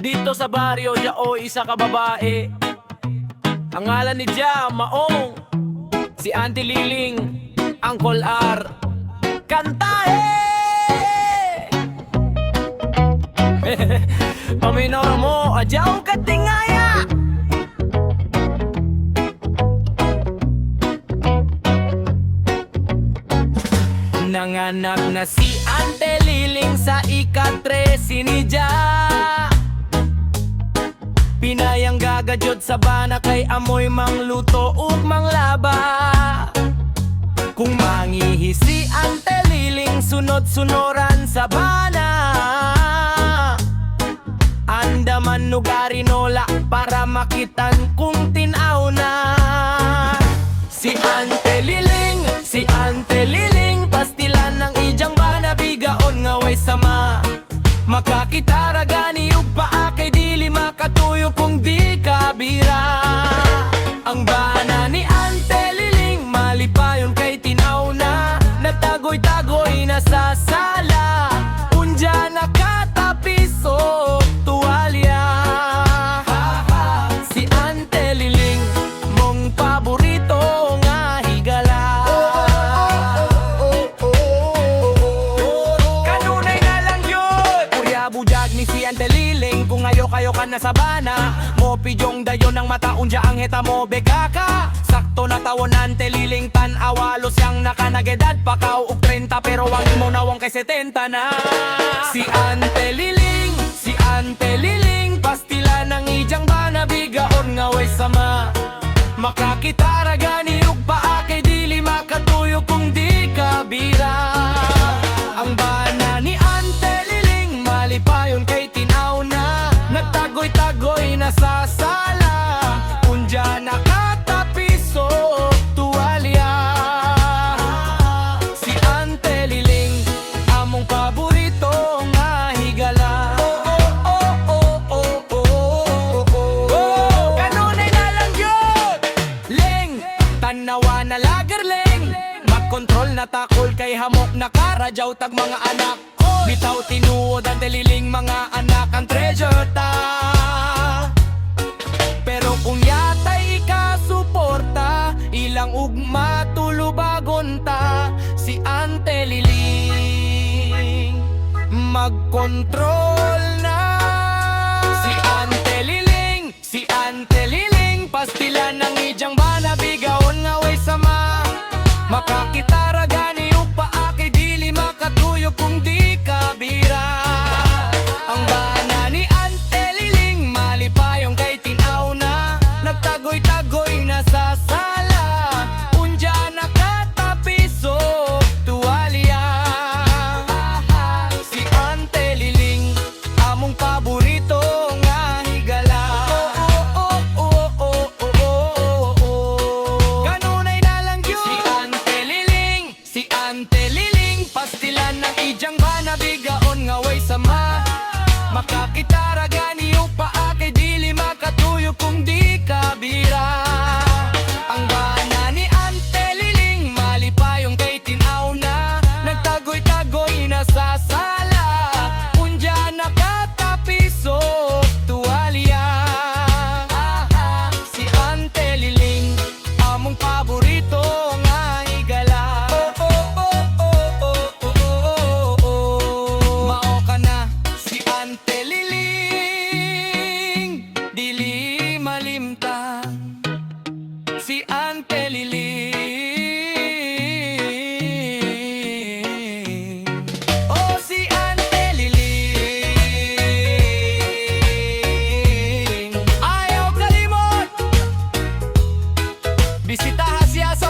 Dito sa baryo, o isa ka babae. Ang ngalan ni Ja, Maong. Si Auntie Liling, Uncle R. Kantahe! Paminaw mo, adyaw katingaya! Nanganak na si Ante Liling sa ika-13 ni Ja. Pinayang gagadyod sa bana kay amoy mangluto ug manglaba. Kung mangihi si Ante Liling, sunod-sunoran sa bana. Andaman nugarinola para makitan kung tinaw na. Si Ante Liling, pastilan ng ijang bana, bigaon nga way sama. Makakitara gani ug paa kay dili makatuyo kung di ka bira. Ang bana ni Ante Liling malipayon kay tinaw na. Nagtagoy-tagoy na sa sala. Unja nakatapis og tuwalya. Si Ante Liling mong paborito nga higala. Kanunay na lang yun. Kuya bujag ni si Ante Liling. Kung ayo kayo ka na sa bana, mo pijong dayon ng mata, unja ang heta mo bekaka. Sakto na tawon Ante Liling, tan-awa siyang nakanagedad pakaw og 30, pero ang imo nawong kay 70 na. Si Ante Liling, si Ante Liling, pastila ng ijang bana, bigaon nga way sama. Makakitara gani ug paa kay dili makatuyo kung di ka bira. Ang bana ni Ante Liling malipayon kay tinaw na. Nagtagoy-tagoy na sa sala. Unja nakatapis og tuwalya. Si Ante Liling among paborito nga higala. Oh. Kanunay na lang yun. Ling, tanawa na lager ling. Makontrol na takol kay hamok na karadyaw tag mga anak. Bitaw tinuod Ante Liling, mga anak ang treasure ta. Pero kung yatay ikasuporta, ilang ugma tulubagon ta. Si Ante Liling magkontrol na. Si Ante Liling, si Ante Liling, pastila ng ijang bana, bigaon nga way sama. Makakitara gani ug paa kay dili makatuyo kung di ka bira. Ang bana ni Ante Liling malipayong kay tinaw na. Nagtagoy-tagoy na sa sala. Unja nakatapis og tuwalya. Si Ante Liling among paborito nga higala. Oh. Kanunay na lang yun. Si Ante Liling, si Ante Liling, pastilan ng ijang bana, bigaon nga way sama. Makakitara gani ug paa kay dili makatuyo kung di ka bira. Ang bana ni Ante Liling malipayong kay tinaw na. Nagtagoy-tagoy na sa sala. Unja nakatapis og tuwalya. Si Ante Liling among paborito nga higala. Oh. Mao ka na si Ante Liling. Dili malimtan si Ante Liling. Oh, si Ante Liling. Ayaw kalimot. Bisitaha siya sa